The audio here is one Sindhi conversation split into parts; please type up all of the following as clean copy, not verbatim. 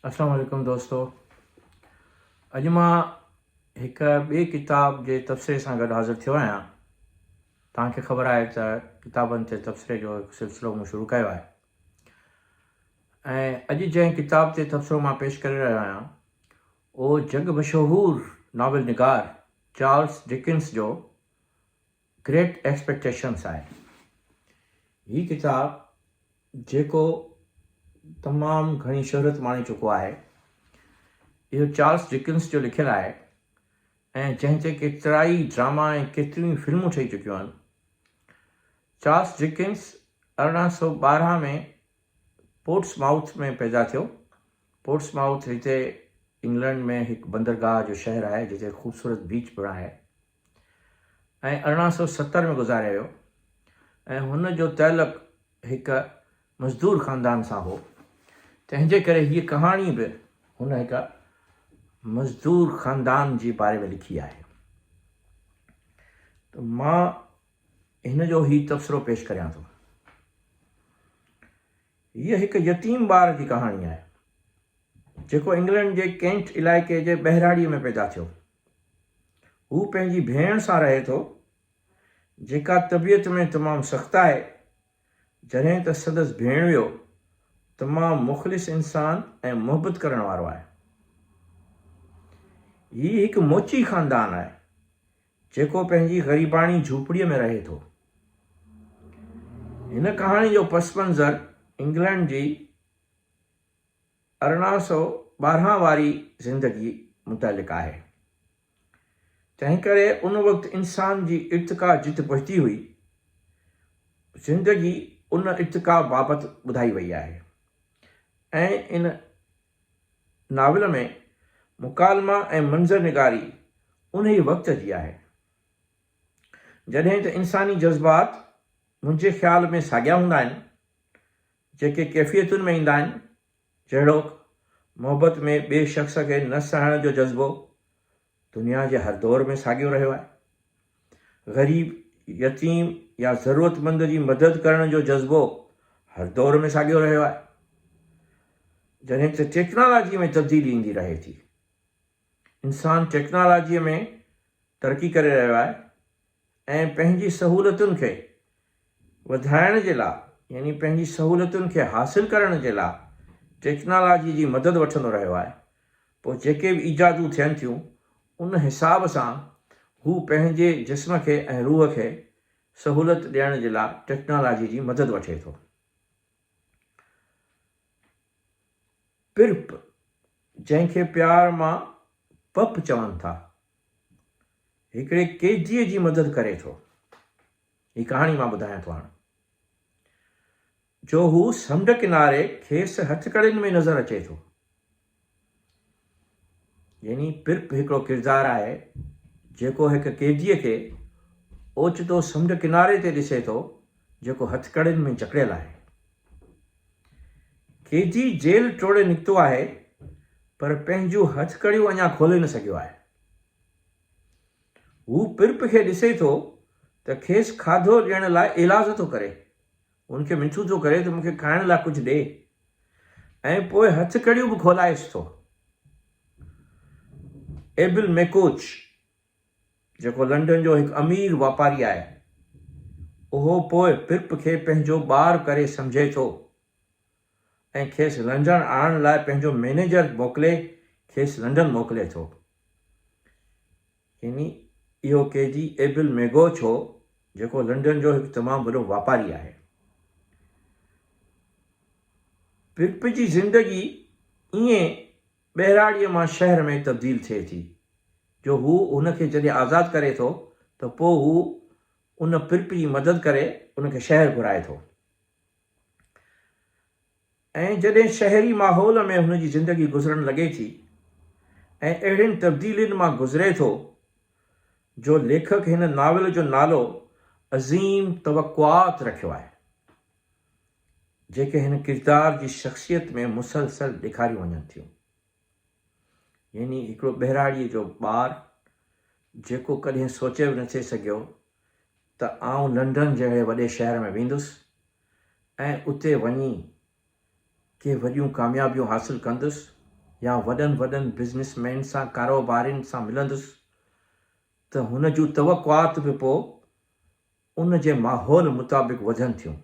اسلام عليڪم دوستو اڄ مان هڪ ٻئي ڪتاب جي تبصري سان گڏ حاضر ٿيو آهيان توهان کي خبر آهي ته ڪتابن تي تبصري جو هڪ سلسلو مون شروع ڪيو آهي ۽ اڄ جنهن ڪتاب تي تبصرو مان پيش ڪري رهيو آهيان اهو جڳ مشهور ناول نگار چارلس ڊڪنس جو گريٽ ايڪسپيڪٽيشنس آهي. هي ڪتاب جيڪو تمام گهڻي شهرت ماڻي چڪو آهي. اهو چارلس ڊڪنس جو لکيل آهي ۽ جنهن تي ڪيترائي ڊراما ۽ ڪيتريون ئي فلمون ٺهي چڪيون آهن. چارلس ڊڪنس 1812 ۾ پورٽس مائوٿ ۾ پيدا ٿيو. پورٽس مائوٿ هتي انگلنڊ ۾ هڪ بندرگاهه جو شهر آهي جتي خوبصورت بيچ پڻ آهي. ۽ 1870 ۾ گذاري ويو ۽ هن جو تعلق هڪ مزدور خاندان سان هو، تنهن جي ڪري هيء ڪهاڻي به هن هڪ مزدور خاندان جي باري ۾ لکي آهي. ته مان هن جو هي تبصرو پيش ڪريان ٿو. هيء هڪ يتيم ٻار جي ڪهاڻي آهي، جيڪو انگلينڊ جي ڪينٽ علائقي جي ٻهراڙيء ۾ پيدا ٿيو. هو پنهنجي ڀيڻ سان رهي ٿو، جيڪا طبيعت ۾ تمام سخت آهي، جڏهن ته سندس ڀيڻويو تمام مخلص انسان ۽ محبت ڪرڻ وارو آهي. هي هڪ موچي خاندان آهي، جيڪو پنهنجي غريباڻي جهوپڙيء ۾ رهي ٿو. هن ڪهاڻي جو پس منظر انگلينڊ جي 1812 واري زندگي متعلق آهي. تنهنڪري ان وقت انسان جي ارتقا جت پهتي هئي، زندگي ان ارتقا بابت ٻڌائي وئي آهي ۽ ان ناول ۾ مڪالما ۽ منظر نگاري انهي وقت جي آهي. جڏهن ته انساني جذبات منهنجي خيال ۾ ساڳيا هوندا آهن، جيڪي ڪيفيتن ۾ ايندا آهن، جهڙوڪ، محبت ۾ ٻئي شخص کي نه سهڻ جو جذبو، دنيا جي هر دور ۾ ساڳيو رهيو آهي. غريب، يتيم يا ضرورتمند جي مدد ڪرڻ جو جذبو هر دور ۾ ساڳيو رهيو آهي. جڏهن ته ٽيڪنالاجي ۾ تبديلي ايندي رهي ٿي. انسان ٽيڪنالاجيء ۾ ترقي ڪري رهيو آهي ۽ پنهنجي سهولتن کي وڌائڻ جي لاء يعني پنهنجي سهولتن کي حاصل ڪرڻ جي لاء ٽيڪنالاجي جي مدد وٺندو رهيو آهي پوء جيڪي به ايجادون ٿين ٿيون ان حساب سان هو پنهنجي جسم کي ۽ روح کي سهولت ڏيڻ جي لاء ٽيڪنالاجي جي مدد وٺي ٿو. پرپ، جنهن کي پيار مان پپ چون ٿا، هڪڙي قيديء جي مدد ڪري ٿو. هي ڪهاڻي مان ٻڌايان ٿو هاڻ. جو هو سمنڊ ڪناري کيس هٿڪڙين ۾ نظر اچي ٿو. يعني پرپ هڪڙو ڪردار آهي، جيڪو هڪ قيديء کي اوچتو سمنڊ ڪناري تي ڏسي ٿو، جيڪو هٿڪڙين ۾ جڪڙيل آهي. قيدي جيل ٽوڙي نڪتو آهي پر پنهنجون هٿڪڙيون اڃا کولي نه سگهيو آهي. هو پرپ کي ڏسي ٿو ته کيس کاڌو ڏيڻ لاء ايلاز ٿو ڪري. هن کي منٿون ٿو ڪري ته مون کي کائڻ لاء ڪجهه ڏي ۽ پوء هٿڪڙيون به کولائيس ٿو. ايبل ميڪوچ جيڪو لنڊن جو هڪ امير واپاري آهي، اهو پوء پرپ کي پنهنجو ٻار ڪري سمجهي ٿو ۽ کيس لنڊن آڻڻ لاء پنهنجو مئنيجر موڪلي کيس لنڊن موڪلي ٿو. يعني اهو قيدي ايبل ميگوچ هو، جيڪو لنڊن جو هڪ تمام وڏو واپاري آهي. پرپ جي زندگي ائين ٻهراڙيء مان شهر ۾ تبديل ٿئي ٿي، جو هو هن کي جڏهن آزاد ڪري ٿو ته پوء هو ان پرپ جي مدد ڪري ان کي شهر گهرائي ٿو ۽ جڏهن شهري ماحول ۾ هن جي زندگي گذرڻ لڳي ٿي ۽ اهڙين تبديلين مان گذري ٿو جو ليکڪ هن ناول جو نالو عظيم توقعات رکيو آهي. جيڪي هن ڪردار جي شخصيت ۾ مسلسل ڏيکاريون وڃن ٿيون. يعني هڪڙو ٻهراڙيء جو ٻار جيڪو ڪڏهن سوچي به نه ٿي سگهيو ته آئون لنڊن جهڙي وڏي شهر ۾ ويندس ۽ اتي وڃي ڪي وڏيون ڪاميابيون حاصل ڪندس. يا وڏن وڏن بزنس مين سان ڪاروبارين سان ملندس ته هن جون توقعات به پوء ان جي ماحول مطابق وڌن ٿيون.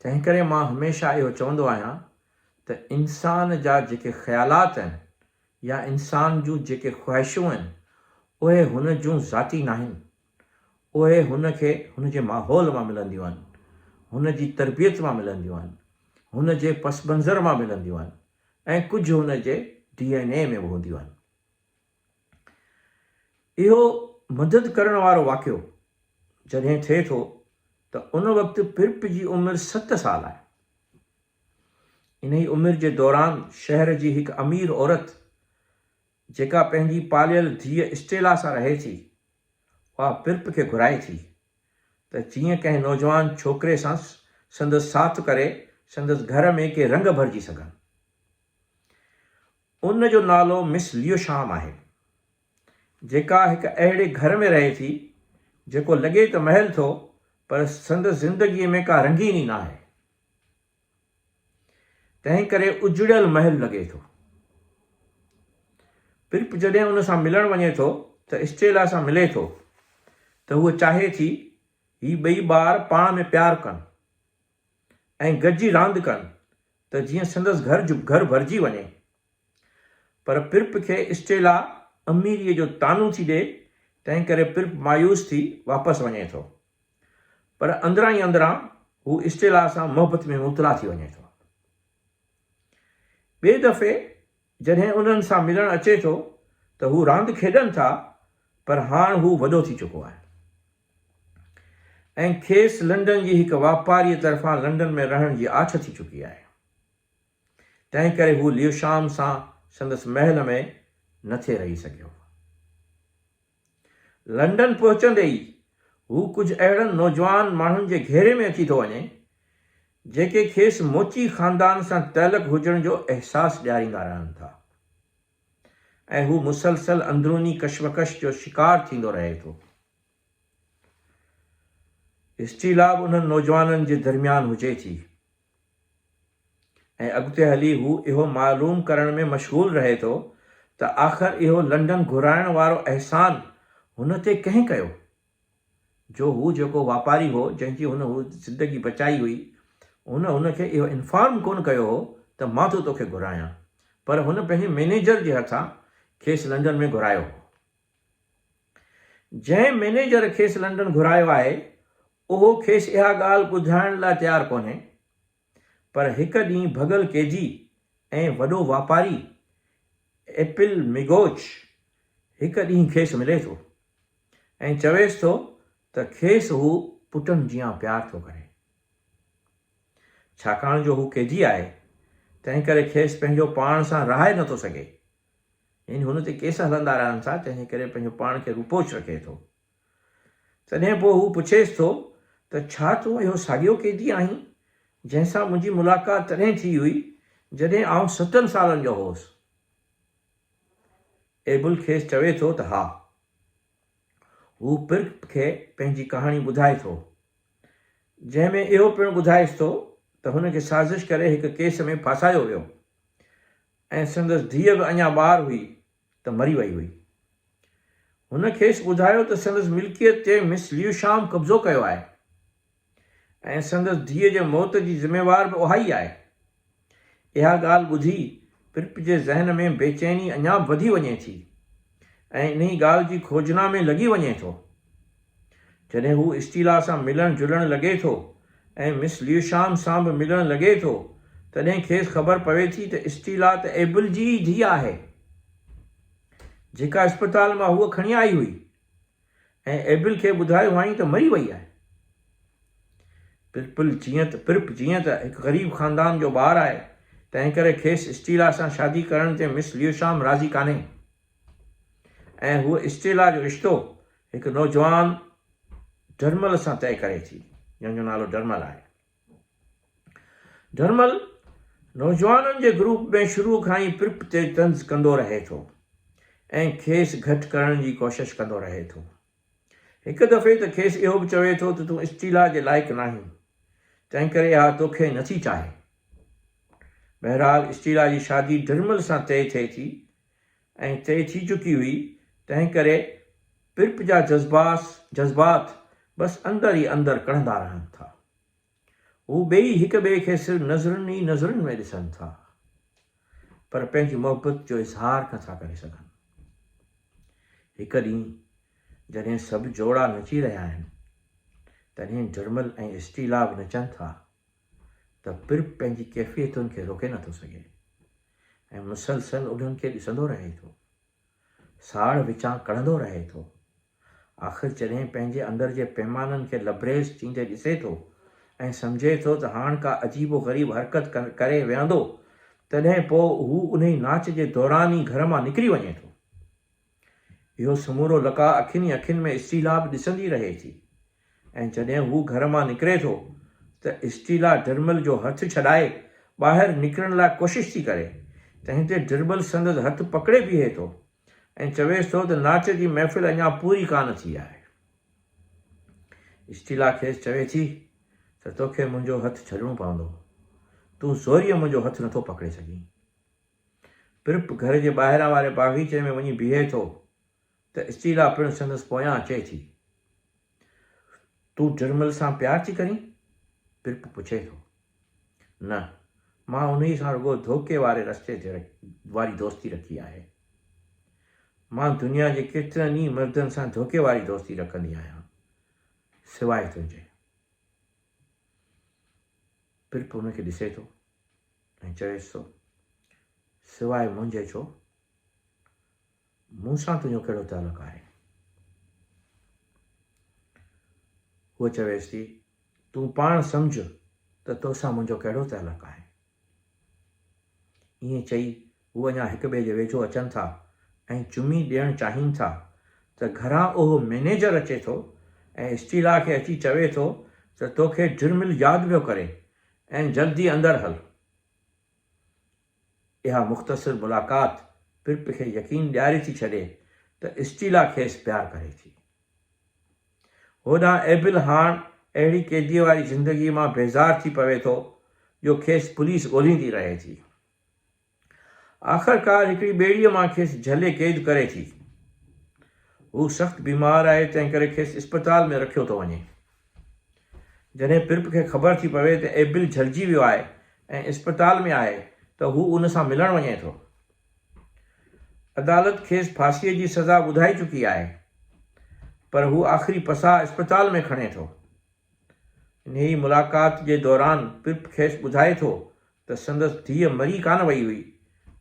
تنهنڪري مان هميشه اهو چوندو آهيان ته انسان جا جيڪي خيالات آهن يا انسان جون جيڪي خواهشون آهن اهي هن جون ذاتي ناهن. اهي هن کي هن جي ماحول مان ملنديون آهن، هن جي تربيت مان ملنديون آهن، هن جي پس منظر مان ملنديون آهن ۽ ڪجهه هن جي ڊي اين اي ۾ به هونديون آهن. اهو مدد ڪرڻ وارو واقعو جڏهن ٿئي ٿو ته ان وقت پرپ جي عمر ست سال آهي. انهي عمر جي دوران شهر جي هڪ امير عورت جيڪا پنهنجي پاليل ڌيء اسٽيلا سان رهي ٿي، اها پرپ کي گهرائي ٿي ته جيئن ڪنهن نوجوان ڇوڪري سان سندس ساٿ ڪري سندس گهر ۾ ڪي رنگ ڀرجي سگهن. ان جو نالو مس ليوشام آهي، جيڪا هڪ اهڙي گهر ۾ رهي ٿي، جيڪو لڳي ته محل ٿو پر سندس زندگيء ۾ ڪا رنگيني ناهي. تنهن ڪري اجڙيل محل لڳي ٿو. پرپ جڏهن ان سان ملڻ وڃي ٿو ته اسٽيلا سان ملي ٿو ته هوء چاهي ٿي هي ٻئي ٻار پاڻ ۾ پيار ڪن ۽ گڏجي راند ڪن ته جيئن سندس گهر گهر ڀرجي وڃي. پر پرپ کي اسٽيلا اميريء جو طعنو ٿي ڏئي تنهن ڪري پرپ مايوس ٿي واپس وڃي ٿو. پر اندران ئي اندران هو اسٽيلا سان محبت ۾ مبتلا ٿي وڃي ٿو. ٻئي دفعي جڏهن انهن سان ملڻ اچي ٿو ته هو راند کيڏن ٿا پر هاڻ هو وڏو ٿي چڪو آهي ۽ کيس لنڊن جي هڪ واپاريء طرفان لنڊن ۾ رهڻ جي آڇ ٿي چڪي آهي. تنهن ڪري هو ليوشام سان سندس محل ۾ نه ٿي رهي سگهيو. لنڊن پهچندي ئي هو ڪجهه اهڙن نوجوان ماڻهن جي گهيري ۾ اچي ٿو وڃي، جيڪي کيس موچي خاندان سان تعلق هجڻ جو احساس ڏياريندا رهن ٿا ۽ هو مسلسل اندروني ڪشمڪش جو شڪار ٿيندو رهي ٿو. اسٽيلا به انهن نوجوانن جي درميان هجي ٿي. ۽ اڳتي هلي هو اهو معلوم ڪرڻ ۾ مشغول رهي ٿو ته آخر اهو لنڊن گهرائڻ وارو احسان هن تي ڪنهن ڪيو؟ جو هو جيڪو واپاري هو جنهن جي هن زندگي بچائي هئي هن هن کي اهو انفارم ڪونه ڪيو هو ته مان ٿو توکي گهرايان پر هن پنهنجي مئنيجر جي هٿان کيس لنڊن ۾ گهرايو هو. جنهن مئنيجر کيس لنڊن گهرايو آهي اهو کيس اها ڳالهه ٻڌائڻ لاء تيار ڪونهي، پر هڪ ڏينهن ڀڳل قيدي ۽ وڏو واپاري ايپل ميگوچ هڪ ڏينهن کيس ملي ٿو ۽ چويس ٿو ته کيس هو پٽن جيان پيار ٿو ڪري. ڇاڪاڻ جو هو قيدي آهي، تنهنڪري کيس پنهنجو پاڻ سان رهائي نٿو سگهي. يعني هن تي ڪيس هلندا رهن ٿا، تنهن ڪري پنهنجو پاڻ کي روپوش رکي ٿو. تڏهن پوء هو پڇيس ٿو ته ڇا تون اهو ساڳيو قيدي آهين، جنهن سان منهنجي ملاقات تڏهن ٿي هئي، جڏهن آئون ستن سالن جو هوس؟ ايبل کيس چوي ٿو ته ها. هو پرڪ کي پنهنجي ڪهاڻي ٻڌائي ٿو، جنهن ۾ اهو پڻ ٻڌائيس ٿو ته هن کي سازش ڪري هڪ ڪيس ۾ ڦاسايو ويو ۽ سندس ڌيء به اڃا ٻار هئي ته مري وئي هئي. هن کيس ٻڌايو ته سندس ملڪيت تي مس ليوشام قبضو ڪيو آهي ۽ سندس ڌيء جي موت جي ذميوار به اها ئي آهي. اها ڳالهه ٻڌي پرپ جي ذهن ۾ بيچيني اڃا به وڌي وڃي ٿي ۽ انهي ڳالهه جي کوجنا ۾ لڳي وڃي ٿو. جڏهن هو اسٽيلا سان ملڻ جلڻ لڳي ٿو ۽ مس ليوشام سان به ملڻ لڳي ٿو، تڏهن کيس خبر پوي ٿي ته اسٽيلا ته ايبل جي ئي ڌيء آهي، جيڪا اسپتال مان هوء کڻي آئي هئي ۽ ايبل کي ٻڌايو هئائين ته مري وئي آهي. پرپل جيئن ته پرپ جيئن ته هڪ غريب خاندان جو ٻار آهي، تنهنڪري کيس اسٽيلا سان شادي ڪرڻ تي مس ليوشام راضي ڪانهي. ۽ هوء اسٽيلا جو رشتو هڪ نوجوان ڊرمل سان طئي ڪري ٿي، جنهن جو نالو ڊرمل آهي. ڊرمل نوجوانن جي گروپ ۾ شروع کان ئي پرپ تي طنز ڪندو رهي ٿو ۽ کيس گهٽ ڪرڻ جي ڪوشش ڪندو رهي ٿو. هڪ دفعي ته کيس اهو به چوي ٿو ته تون اسٽيلا جي لائق ناهين، تنهنڪري اها توکي نٿي چاهي. بهرحال اسٽيلا جي شادي ڊرمل سان طئي ٿئي ٿي ۽ طئي ٿي چڪي هئي، تنهنڪري پرپ جا جذباس جذبات بس اندر ئي اندر ڪڙهندا رهن ٿا. هو ٻيئي هڪ ٻئي کي صرف نظرن ئي نظرن ۾ ڏسن ٿا، پر پنهنجي محبت جو اظهار نه ٿا ڪري سگهن. هڪ ڏينهن جڏهن سڀ جوڙا نچي رهيا آهن، تڏهن جرمل ۽ اسٽيلا به نچن ٿا ته پرپ پنهنجي ڪيفيتن کي روڪي نه ٿو سگهي ۽ مسلسل انهن کي ڏسندو رهي ٿو. ساڙ وچان ڪڙهندو رهي ٿو. آخر جڏهن پنهنجي اندر جي پيمانن کي لبريز ٿيندي ڏسي ٿو ۽ سمجهي ٿو ته هاڻ ڪا عجيب و غريب حرڪت ڪري ويهندو، تڏهن پوء هو انهي ناچ جي دوران ئي گهر مان نڪري وڃي ٿو. اهو سمورو لقاء اکين ئي اکين ۾ اسٽيلا به ڏسندي رهي ٿي ۽ جڏهن هو گهر مان نڪري ٿو ته اسٽيلا ڊرمل جو هٿ ڇڏائي ٻاهر نڪرڻ لاء ڪوشش ٿي ڪري، تنهن تي ڊرمل سندس هٿ پڪڙي بيهي ٿو ۽ چويس ٿو ته ناچ جي محفل اڃا پوري ڪانه ٿي آهي. اسٽيلا کيس چوي ٿي ته توکي منهنجو هٿ ڇڏڻو پوندو، تون زوريء منهنجو هٿ نٿو پڪڙي سگهين. پرپ گهر جي ٻاهران واري باغيچي ۾ وڃي بيهي ٿو ته اسٽيلا پڻ سندس پويان اچي ٿي. تون جرمل سان پيار ٿي ڪرين؟ پرپ پڇي ٿو. نه، مان انهيء سان رڳو ڌوڪي واري رستي تي واري دوستي رکي آهي. مان دنيا جي ڪيترن ئي مردن سان ڌوڪي واري دوستي رکندي آهيان، سواء تنهنجي. پرپ هن کي ڏسي ٿو ۽ چويس ٿو، سواء منهنجي ڇو؟ مون سان تنهنجو ڪهڙو تعلق آهي؟ هوء چويس ٿي، تون پاڻ سمجهه ته توسان منهنجو ڪهڙو تعلق آهي؟ ائين چئي هو اڃا هڪ ٻئي جي ويجهو اچن ٿا ۽ چمي ڏيڻ چاهين ٿا ته گهران اهو مئنيجر اچي ٿو ۽ اسٽيلا کي اچي چوي ٿو ته توکي ڊرمل ياد پيو ڪري ۽ جلدي اندر هل. اها مختصر ملاقات پرپ کي يقين ڏياري ٿي ڇڏي ته اسٽيلا کيس پيار ڪري ٿي. هوڏانهن ايبل هاڻ اهڙي قيديء واري زندگيء مان بيزار ٿي پوي ٿو جو کيس پوليس ڳولهيندي رهي ٿي. آخرڪار هڪڙي ٻيڙيء مان کيس جهلي قيد ڪري ٿي. هو سخت بيمار آهي تنهنڪري کيس اسپتال ۾ رکيو ٿو وڃي. جڏهن پرپ کي خبر ٿي پوي ته ايبل جهلجي ويو آهي ۽ اسپتال ۾ آهي ته هو ان سان ملڻ وڃي ٿو. عدالت کيس ڦاسيء جي سزا ٻڌائي چڪي آهي پر هو آخري پساهه اسپتال ۾ کڻي ٿو. انهيء ملاقات جي دوران پرپ کيس ٻڌائي ٿو ته سندس ڌيء مري ڪانه وئي هئي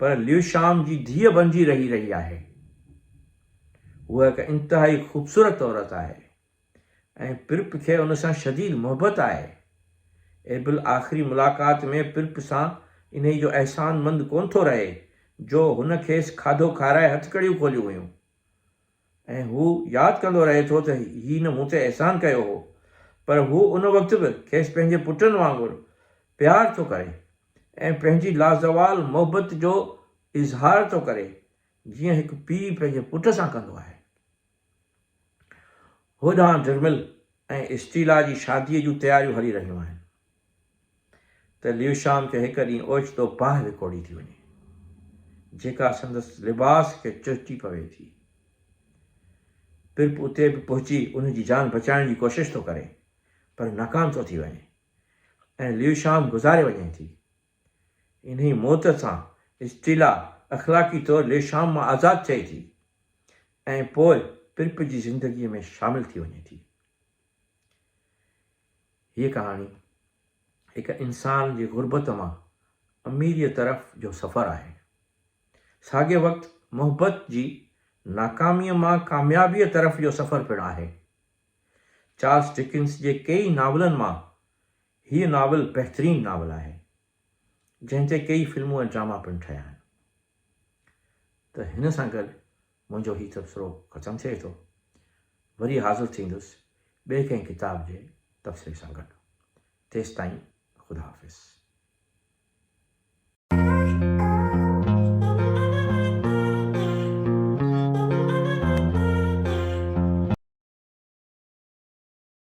پر ليوشام جي ڌيء بنجي رهي رهي آهي. هوء هڪ انتهائي خوبصورت عورت آهي. ۽ پرپ کي ان سان شديد محبت آهي. ايبل آخري ملاقات ۾ پرپ سان انهي جو احسان مند ڪونه ٿو رهي جو هن کيس کاڌو کارائي هٿڪڙيون کوليون هيون ۽ هو ياد ڪندو رهي ٿو ته هي نه مون تي احسان ڪيو هو پر هو ان وقت به کيس پنهنجي پٽن وانگر پيار ٿو ڪري ۽ پنهنجي لازوال محبت جو اظهار ٿو ڪري جيئن هڪ پيء پنهنجي پٽ سان ڪندو آهي. هوڏانهن ڊرمل ۽ اسٽيلا جي شاديء جون تياريون هلي رهيون آهن ته ليوشام کي هڪ ڏينهن اوچتو باهه وڪوڙي ٿي وڃي، جيڪا سندس لباس کي چهٽي پوي ٿي. پرپ اتي به پهچي ان جي جان بچائڻ جي ڪوشش ٿو ڪري، پر ناڪام ٿو ٿي وڃي ۽ ليوشام گذاري وڃي ٿي. انهيء موت سان اسٽيلا اخلاقي طور ليشام مان آزاد ٿئي ٿي ۽ پوء پرپ جي زندگيء ۾ شامل ٿي وڃي ٿي. هيء ڪهاڻي هڪ انسان جي غربت مان اميريء طرف جو سفر آهي. ساڳئي وقت محبت جي ناڪاميء مان ڪاميابيء طرف جو سفر پڻ آهي. چارلس ڊڪنس جي ڪيئي ناولن مان هيء ناول بهترين ناول آهي، جنهن تي ڪيئي فلمون ۽ ڊراما پڻ ٺهيا آهن. ته هن سان گڏ منهنجو هي تبصرو ختم ٿئي ٿو. وري حاضر ٿيندس ٻئي ڪنهن ڪتاب جي تبصري سان گڏ. تيستائين خدا حافظ.